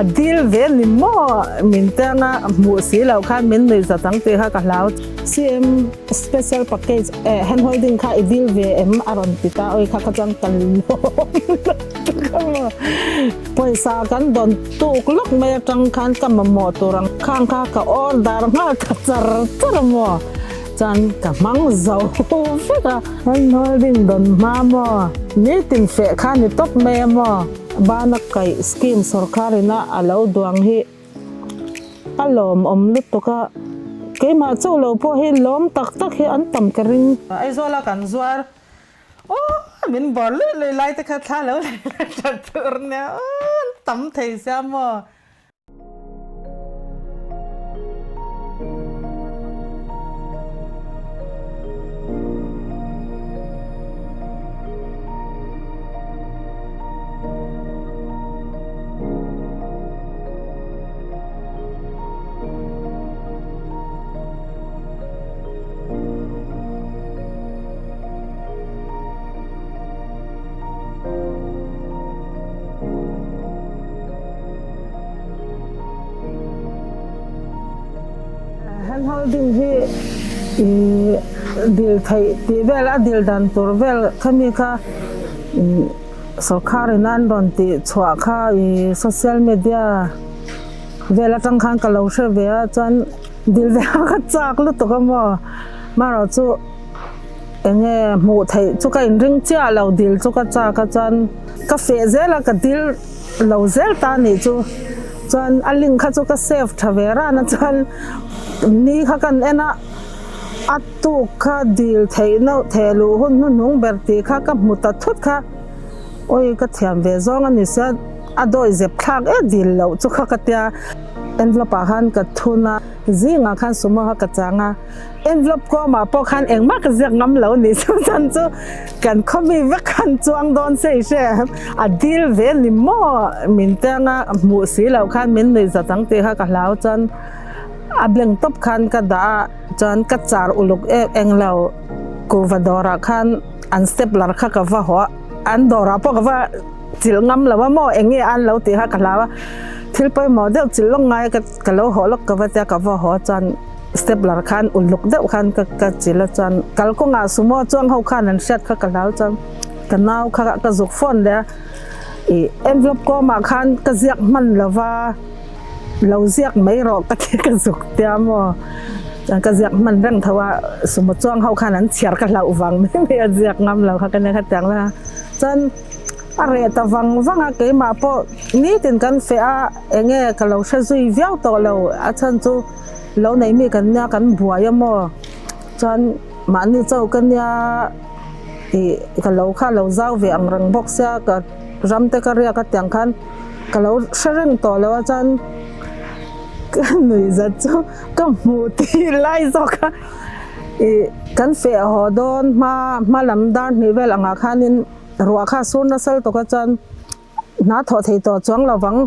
A dil ve ni maw? Min tanga hmuh si loh khan min nuih zat ang tih kha ka hlau. CM special package eh hand holding kha i dil ve em? A rawn ti ta awi kha kha chuan ka lawm lutuk a maw. Pawisa kan dawn tuk lawk mai atang khan ka mamawh tur ang khang kha ka order nghal ta char char a maw. Chuan ka hmang zo vek a. Hand holding dawn hma maw? Nitin feh kha ni tawp mai a maw? Bana kaih scheme sorkar ina a lo duang hi a lawmawm lutuk a, keimah chauh lo pawh hi lawm tak tak hi an tam ka ring. Aizawl a kan zuar aw min bawr luih luih lai te kha thla lo leh that tur nia aw an tam thei sia maw. Hand holding hi dil theih tih vel a dil dan tur vel khami kha sorkar in an rawn tih chhuah kha ih social media vel atang khan ka lo hre ve a chuan dil ve a ka chak lutuk a maw marawh chu eng nge hmuh theih chu ka inring chiah lo dil chu ka chak a chuan ka feh zel a ka dil lo zel ta nih chu chuan a link kha chu ka save tha ve ran a chuan ni kha kan en a a tuk kha dil theih loh theh luh hun hnuhnung ber tih kha ka hmu ta thut kha awi ka thiam ve zawng a ni sia a dawi zep thlak e dil loh chu kha ka tia envelope ah khan ka thun a zingah khan sumo kha ka chang a. Envelope kawmah pawh khan engmah ka ziak ngam lo ni chu chan chu kan khawmi vek khan chuang dawn se i hre a dil ve ni maw min teng a hmuh si loh khan min nuih zat ang tih kha ka hlau chuan a blank tawp khan ka dah a chuan ka char uluk em eng lo kuhva dawrah khan an stepler kha ka va haw a an dawrah pawh ka va chilh ngam lo a maw eng nge an lo tih kha ka hlau a thil pawimawh deuh chilh lawk ngai ka ka lo haw lawk ka va tia ka va haw chuan. Stepler khan uluk deuh khan ka ka chil a chuan kalkawngah sumo chuang ho khan an hriat kha ka hlau chuan ka nau kha ka zuk phone leh a ih envelope kawmah khan ka ziak hman lo va lo ziak mai rawh ka ti ka zuk tia maw chuan ka ziak hman reng tho a sumo chuang ho khan an chhiar ka hlauh vang mai mai a ziak ngam lo kha ka nia khatiang la chuan a reh ta vang vang a keimah pawh nitin kan feh a eng nge ka lo hre zui viau tawh lo a chhan chu. Lo nei mi kan nia kan buai a maw? Chuan mahni chauh ka nia ih ka lo kha lo zau ve ang reng bawk sia ka ram te ka riak a tiang khan ka lo hre reng tawh lo a chuan ka nuih zat chu ka hmuh tih lai zawk a ih kan feh haw dawn hma hma lam dar hnih vel angah khanin ruah kha a sur nasa lutuk a chuan. Hna thawh thei tawh chuang lo vang,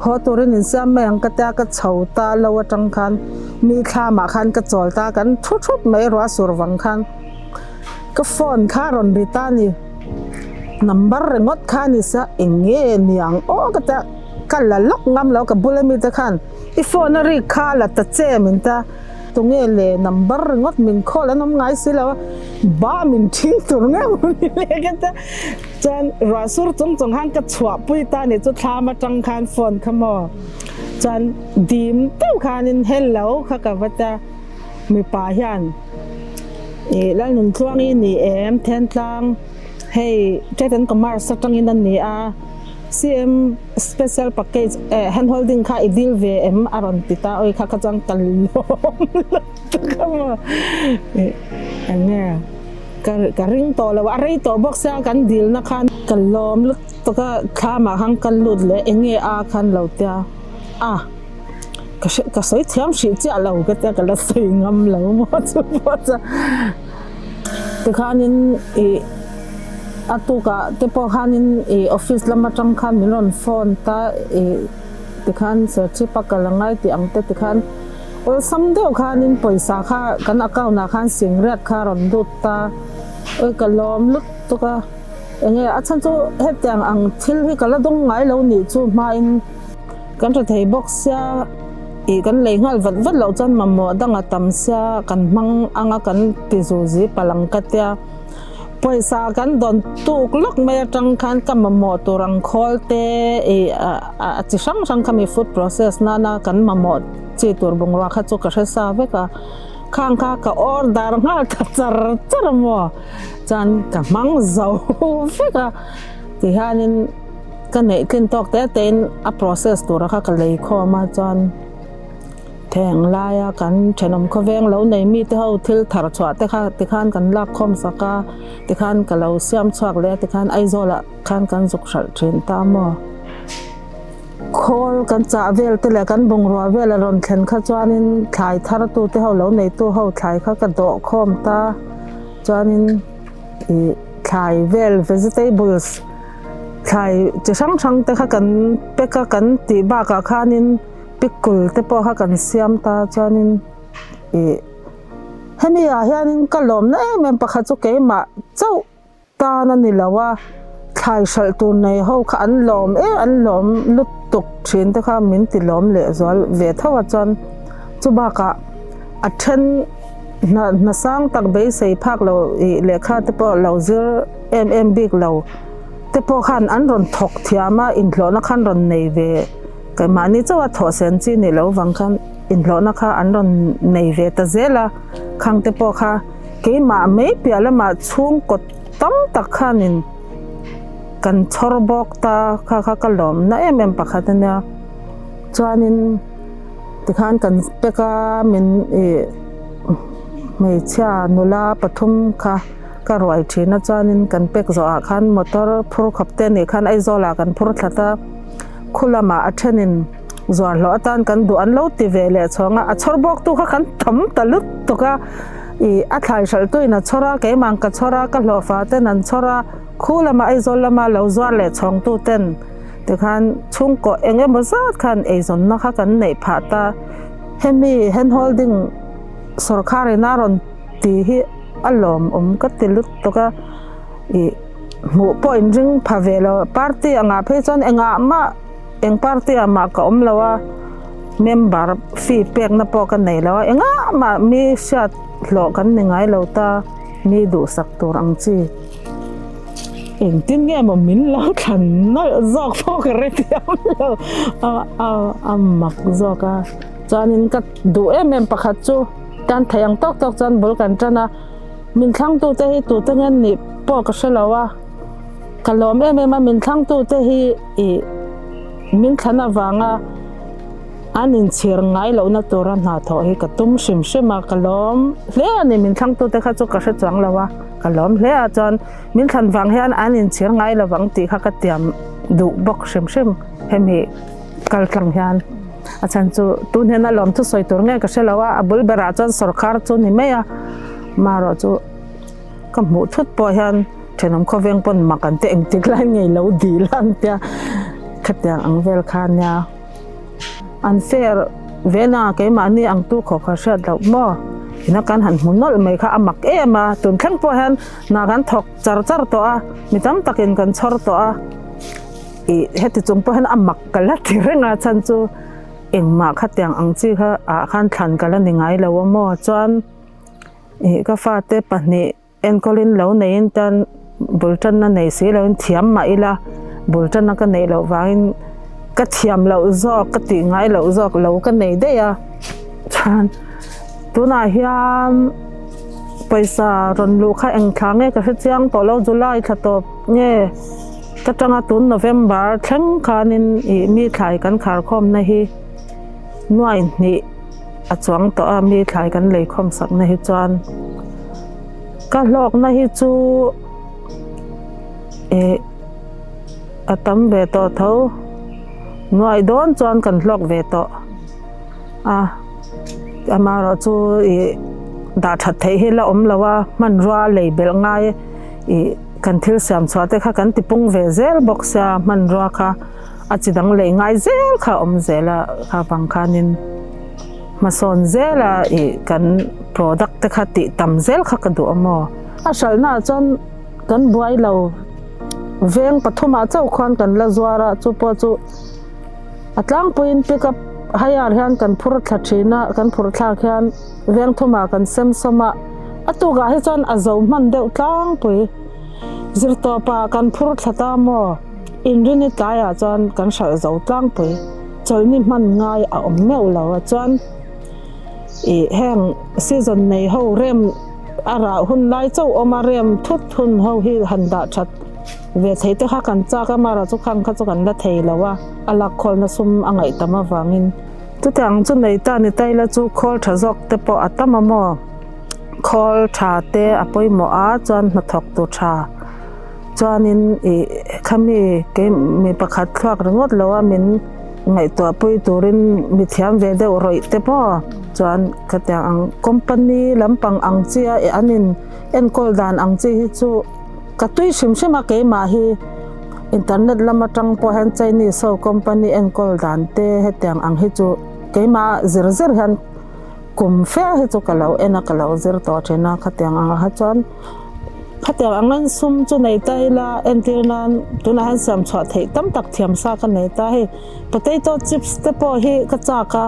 haw turin insiam mai ang ka tia ka chho ta lo atang khan mi thlamah khan ka chawl ta kan thu thup mai ruah sur vang khan ka phone kha rawn ri ta ni number ringawt kha ni sia eng nge niang aw ka tia ka la lawk ngam lo ka bula mite khan i phone a rik kha la ta che min tia. Tunge le number ringawt min call an awm ngai si lo a, ba min ṭhing tur ngeuh ni le ka tia. Chuan ruah sur chung chung khan ka chhuah pui ta ni chu thlam atang khan phone kha maw. Chuan dim deuh khanin hello kha ka va tia, mipa hian ih Lalnuntluang i ni em Thentlang hei Trade and Commerce atangin a ni a, CM Special package eh hand holding kha i dil ve em a rawn ti ta awi kha kha chuan ka lawm lutuk a maw ih eng nge ka ka ring tawh lo a rei tawh bawk sia kan dil na khan ka lawm lutuk a thlamah khan ka lut leh eng nge a khan lo tia a ka hre ka sawi thiam hrih chiah lo ka tia ka la sawi ngam lo maw chu pawh chuan tikhanin ih. A tukah te pawh khanin ih office lam atang khan min rawn phone ta ih tikhan serchhip a kal angai tih ang te tikhan awlsam deuh khanin pawisa kha kan account ah khan singriat kha a rawn lut ta awi ka lawm lutuk a enge a chhan chu hetiang ang thil hi ka la dawng ngai lo nih chu hmain. Kan hre thei bawk sia ih kan lei nghal vat vat loh chuan mamawh dang a tam sia kan hmang anga kan ti zuzi palh ang ka tia. Pawisa kan dawn tuk lawk mai atang khan ka mamawh tur ang khawl te ih a chi hrang hrang kha mi food process nana kan mamawh chi tur bungrua kha chu ka hre sa vek a. Khang kha ka order nghal ta char char maw chuan ka hmang zo vek a tihianin ka neih tlin tawk te tein a process tura kha ka lei khawm a chuan theng laia kan thenawm khawveng lo nei mite ho thil thar chhuah te kha tikhan kan lak khawm sak a tikhan ka lo siam chhuak leh a tikhan Aizawl ah khan kan zuk hralh thin ta maw. Khawl kan chah vel te leh kan bungrua vel a rawn thlen kha chuanin thlai thar tu te ho lo neitu ho thlai kha ka dawh khawm ta chuanin ih thlai vel vegetables thlai chi hrang hrang te kha kan pack a kan tih bakah khanin pickle te pawh kha kan siam ta chuanin ih hemi ah hianin ka lawmna em em pakhat chu keimah chauh Tan a ni lo a, thlai hralh tur nei ho kha an lawm em an lawm lutuk thin te kha min ti lawm leh zual ve tho a chuan chu bakah a then hna hna sang tak beisei phak lo ih lehkha te pawh lo zir em em bik lo te pawh khan an rawn thawk thiam a inhlawhna khan rawn nei ve keimahni chauh a thawh sen chi nih loh vang khan inhlawhna kha an rawn nei ve ta zel a khang te pawh kha. Keimah mai piah lamah chhungkaw tam tak khanin kan chhawr bawk ta kha kha ka lawmna em em pakhat a nia. Chuanin tikhan kan pack a min ih hmeichhia nula pathum kha ka ruai thin a chuanin kan pack zawhah khan motor phur khawp te anih khan Aizawl ah kan phur thlat a khu lamah a thenin Zuar hlawh atan kan duh an lo ti ve leh chhuang a, a chhawr bawk tu kha kan tam ta lutuk a, ih a thlai hralh tu in a chhawr a, keimah ka chhawr a, ka hlawhfa ten an chhawr a, khu lama Aizawl lama lo zuar leh chhawng tu ten tikhan chhungkaw eng emaw zat khan eizawnna kha kan neih phah ta, hemi hand holding sawrkhar in a rawn ti hi a lawmawm ka ti lutuk a, ih hmuh pawh in ring pha ve lo, party angah phei chuan engah mah. Eng party ah mah ka awm lo a, member fee pekna pawh ka nei lo a, engah mah mi hriat hlawh kan ni ngai lo ta, mi duhsak tur ang chi. Engtin nge maw min lo thlan nawlh zawk pawh ka hre thiam lo, a a a mak zawk a. Chuanin ka duh em em pakhat chu tan thei ang tawk tawk chuan bul kan tan a, min thlangtute hi tute nge nih pawh ka hre lo a. Ka lawm em em a, min thlangtute hi ih min thlan avanga an inchhir ngai lohna tura hna thawh hi ka tum hrim hrim a, ka lawm hle a ni. Min thlangtute kha chu ka hre chuang lo a, ka lawm hle a, chuan min thlan vang hian an inchhir ngai lovang tih kha ka tiam duh bawk hrim hrim hemi kaltlang hian. A chhan chu tun hian a lawm thusawi tur nge ka hre lo a, a bul berah chuan sawrkhar chu ni mai a, marawh chu Ka hmuh thut pawh hian thenawm khawveng pawn mak an ti engtik lai ngei lo dil a an tia khatiang ang vel kha nia an fair ve na keimahni ang tu khaw kha hriat loh maw ina kan han hmu nawlh mai kha a mak em a tun thleng pawh hian hna kan thawk char char tawh a mi tam takin kan chhawr tawh a ih heti chung pawh hian a mak ka la ti reng a chhan chu engmah khatiang ang chi kha ah khan thlan ka la ni ngai lo a maw chuan. Ih ka fate pahnih enkawlin lo neiin tan bul tanna nei si loin thiam mah ila bul tanna ka neih loh vangin ka thiam loh zawk ka tih ngai loh zawk lo ka nei daih a chuan tunah hian pawisa rawn luh kha eng thla nge ka hre chiang tawh lo July thla tawp nge ka tanga tun November thleng khanin ih mi thlai kan khar khawmna hi nuai hnih. A chuang tawh a mi thlai kan lei khawm sakna hi chuan ka hlawkna hi chu ih a tam ve tawh tho nuaih dawn chuan kan hlawk ve tawh a amaherawh chu ih dah that theih hi la awm lo a hmanrua lei belh ngai ih kan thil siam chhuah te kha kan ti pung ve zel bawk sia hmanrua kha. A chi dang leh ngai zel kha a awm zel a, kha vang khanin hmasawn zel a ih kan product te kha tih tam zel kha ka duh a maw. A hralhnaah chuan kan buai lo veng pathumah chauh khuan kan la zuar a, chu pawh chu A tlangpuiin pick up hire hian kan phur thla thin a, kan phur thlak hian veng thumah kan sem sawm a, a tukah hi chuan a zo hman deuh tlangpui. Zirtawpah kan phur thla ta maw? Inrini tlaiah chuan kan hralh zo tlangpui. Chawlhni hman ngai a awm meuh lo a chuan ih heng season nei ho rem a rah hun lai chauh awm a rem thut hun ho hi han dah that ve thei te kha kan chak a mara chu khang kha chu kan la thei lo a a lak khawlna sum a ngaih tam avangin chutiang chu nei ta ni ta ila chu khawl tha zawk te pawh a tam a maw khawl tha te a pawimawh a chuan hnathawk tu tha chuanin ih khami kei mi pakhat thluak ringawt lo a min ngaihtuah pui turin mi thiam ve deuh rawih te pawh chuan khatiang ang company lampang ang chi a an in enkawl dan ang chi hi chu ka tui hrim hrim a keimah hi internet lam atang pawh hian Chinese ho company enkawl dan te hetiang ang hi chu keimah zir zir hian kum fe hi chu ka lo en a ka lo zir tawh thin a khatiang ang ah chuan khatiang ang an sum chu nei ta ila entir nan tunah hian siam chhuah theih tam tak thiam sa ka nei ta hei potato chips te pawh hi ka chak a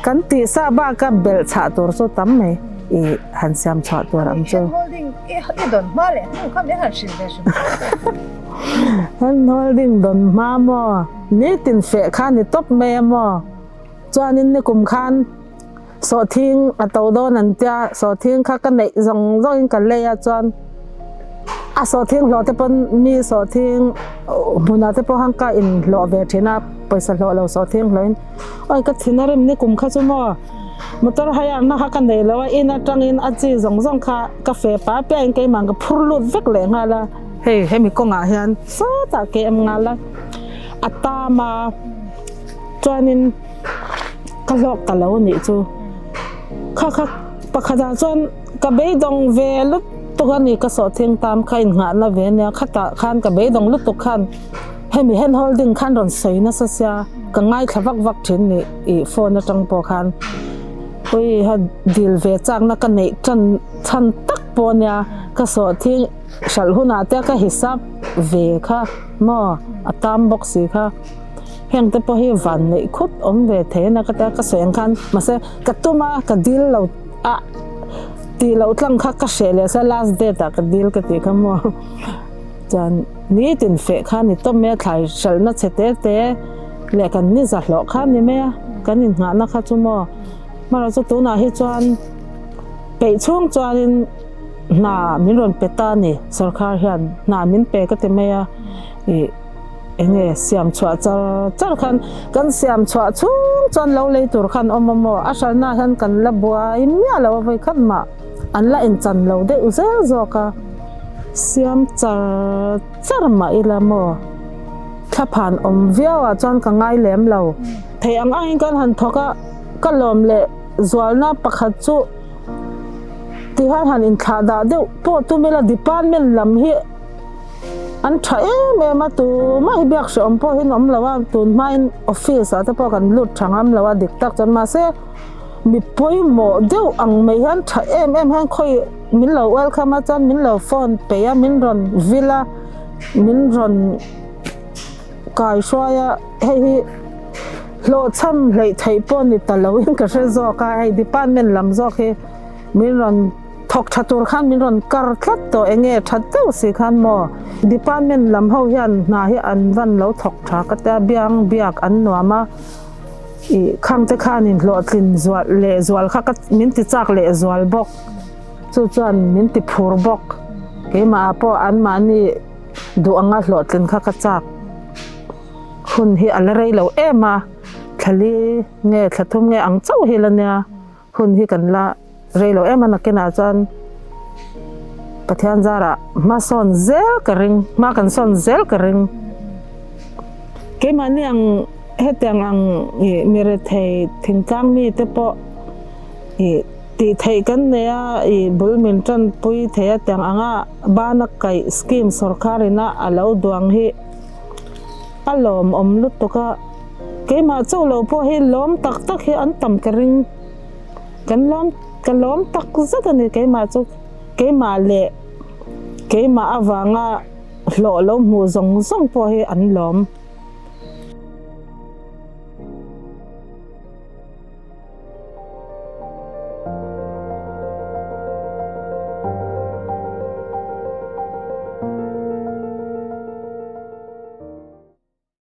kan tih sa baka belh chhah tur chu tam mai ih han siam chhuah tur ang chu. Hand holding dawn hma maw nitin feh kha ni tawp mai a maw chuanin nikum khan Sawhthing a to dawn an tia, sawhthing kha ka neih zawng zawngin ka lei a chuan a sawhthing hlawh te pawn mi sawhthing hmunah te pawh khan ka inhlawh ve thin a, pawisa hlawh lo sawhthing hlawhin awi ka thin a rim ni kum kha chu maw motor hire na kha ka nei lo a in atangin a chi zawng zawng kha ka fe pa piahin keimah ka phur lut vek leh nghal a, hei hemi kawngah hian sawtah ke em nghal a a tam a chuanin. Ka hlawk ta lo nih chu. Kha kha pakhatah chuan ka beidawng ve lutuk a ni ka sawhthing tam kha innghahna ve nia khatah khan ka beidawng lutuk khan hemi hand holding khan rawn sawi nasa sia ka ngaithla vak vak thin ni ih phone atang pawh khan ui ha dil ve chakna ka neih tan chhan tak pawh nia ka sawhthing hralh hunah te ka hisap ve kha maw a tam bawk si kha. Heng te pawh hi van neih khut awm ve thei a nia ka tia ka sawi ang khan mahse ka tum a ka dil lo a tih loh tlang kha ka hreh leh sa last date ah ka dil ka tih kha maw chuan nitin feh kha ni tawp mai a thlai hralhna chhe te te leh kan ni za hlawh kha ni mai a kan inngahna kha chu maw hmanraw chu tunah hi chuan peih chhung chuanin hna min rawn pe ta a ni sorkar hian hna min pe ka ti mai a ih. Enge siam chhuah char char khan kan siam chhuah chhung chuan lo lei tur khan awm a maw? A hralhna hian kan la buai miah lo a vawi khat mah an la inchan lo deuh zel zawk a, siam char char mah ila maw? Thlaphan awm viau ah chuan ka ngai lem lo. Thei ang angin kan han thawk a, ka lawm leh zualna pakhat chu tihian han inthlah dah deuh pawh tum ila department lam hi An tha em em a, tumah hi biak hrehawm pawh hian awm lo a, tun hmain office ah te pawh kan lut tha ngam lo a dik tak chuan mahse mi pawimawh deuh ang mai hian tha em em hian khawi min lo welcome a chuan min lo phone peih a min rawn vil a min rawn kai hruai a hei hi hlawhchham hleih theih pawh ni ta lo in ka hre zawk a hei department lam zawk hi min rawn. Thawk tha tur khan min rawn kar tlat tawh enge tha deuh si khan maw department lam ho hian hna hi an van lo thawk tha ka tia biang biak an nuam a ih khang te khan in hlawhtlin zual leh zual kha ka min ti chak leh zual bawk chu chuan min ti phur bawk keimah ah pawh an mahni duh anga hlawhtlin kha ka chak hun hi a la rei lo em a thlali nge thlathum nge ang chauh hi la nia. Hun hi kan la rei lo em a nakinah chuan Pathian zarah hma sawn zel ka ring, hma kan sawn zel ka ring. Keimahni ang hetiang ang ih mi rethei thingtlang mi te pawh ih tih theih kan nei a, ih bul min tanpui thei a tiang anga bana kaih scheme sorkar ina a lo duang hi a lawmawm lutuk a. Keimah chauh lo pawh hi lawm tak tak hi an tam ka ring. Kan lawm ka lawm tak zet a ni keimah chu keimah leh keimah avanga hlawh lo hmuh zawng zawng pawh hi an lawm.